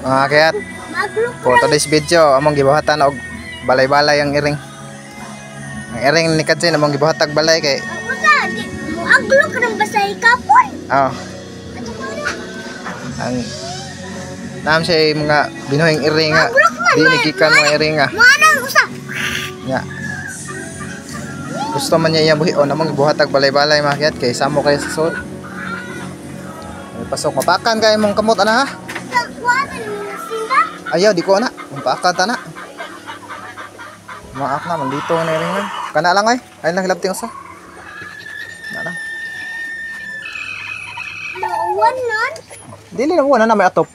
Mga kayat, for today's video, among gibuhatan og balay-balay ang iring. Ang iring ni Katsin among gibuhatag balay kay Muaglo ka ng basay kapon. Oh. Ang naam siya mga binuhing iring nga di nigikan mga iring nga. Nya. Gusto man niya iyang buhion among gibuhatag balay-balay mga kayat kay samo kay sa sud. Pasok mapakan kay imong kamot ana ha. Ayaw di ko ana, mapakan ta na. Maak na mandito na iring man. Kana lang ay, ay lang hilabti usa. Na lang. Nauwan nun? Dili na na may atop.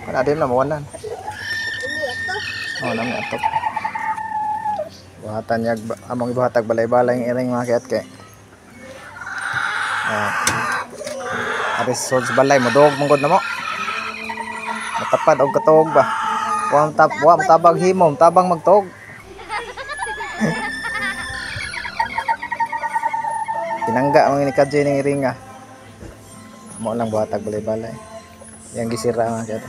Kana din na mawanan. Oh, na may atop. Buhatan niya among ibuhatag balay-balay ang iring mga kayat kay. Aris sod sa balay modog mong na mo. Matapad og katuog ba. Wa tap wa tabag himom, tabang magtuog. Tinangga ang ni Kadjay ning iringa. Mo lang buhatag balay-balay. Yang gisira mga kayat.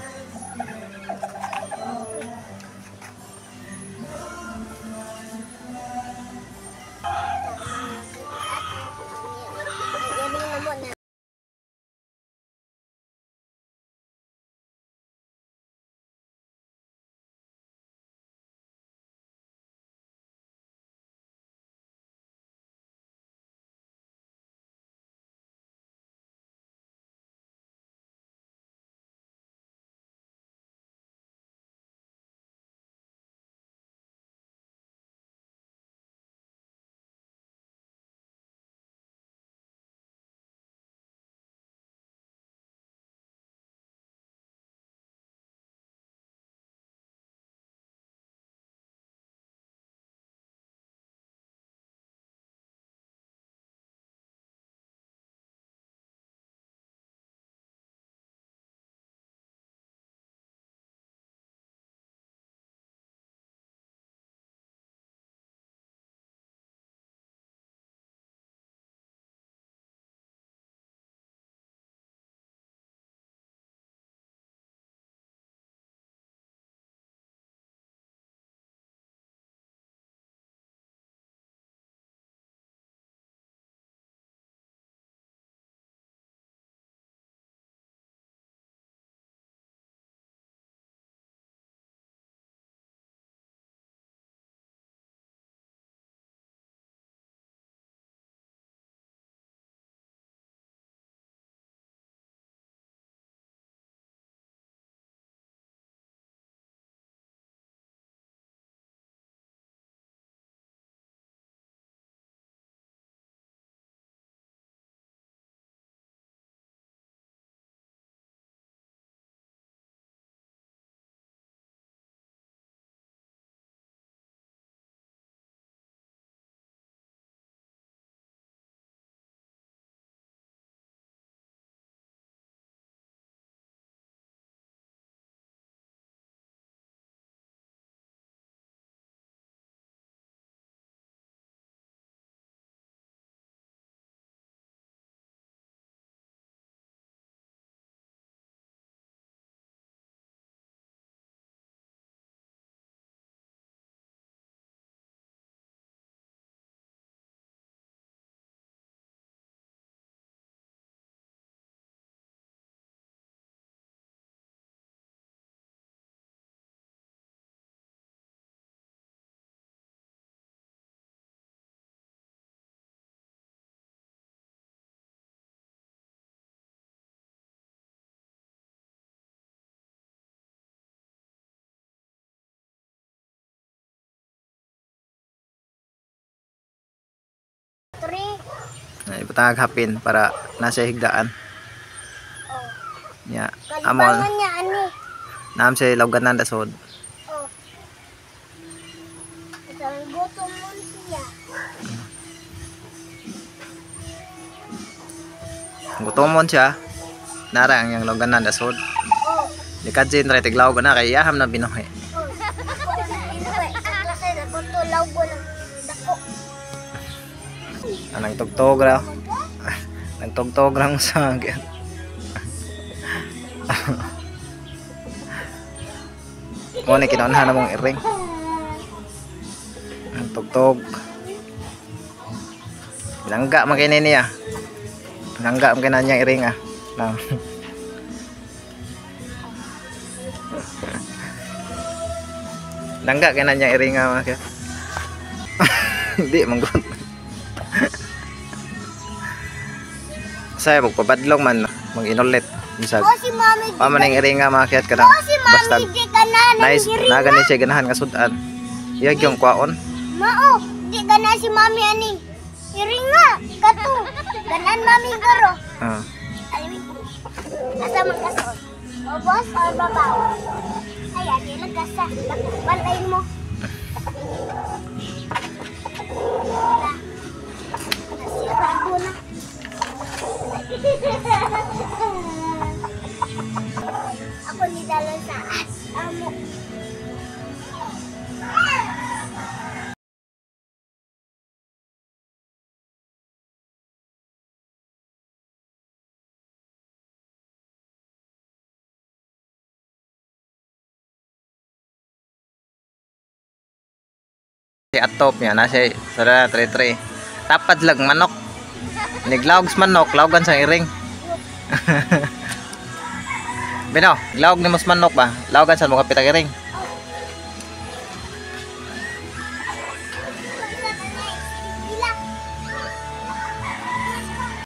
Ibutang hapin para nasa higdaan. Oh. Nya, amon. Naam siya lawganan dasod. Oh. Gutom mo siya. Gutomon siya. Nara ang yang lawganan dasod. Oh. Ni Kadjin ra tiglaw na kay iyaham na binuhi. Oh. Anang tugtog ra. Nang tugtog ra sa. Mo ni kinaunhan na mong iring. Ang tugtog. Bilangga man kay niya. Bilangga man kay na niyang iring ah. Nang. Langga kay na niyang iring ah, mga kaya. Hindi man gud. Say magpabadlong man mag-inulit. Bisag. O si mami. Pa man ang iring ah, mga kaya kanang O si mami basta di ka na nang nice iringa. na gani siya ganahan nga sudan. Iya gyung kwaon. Mao, di ka na si mami ani. Iringa, kato. Ganan mami garo. Ah. Alamin ko. Asa man kaso? Obos or babaw? Ay, adi lang kasa. Bantayin mo. Na. Nasira ko na. Ako ni dala sa amo. Si atop niya na siya sa 3-3. Tapad lang manok. Niglawog sa manok, lawgan sa iring. Bino, glawog ni mas manok ba? Lawgan sa mo kapit ang iring.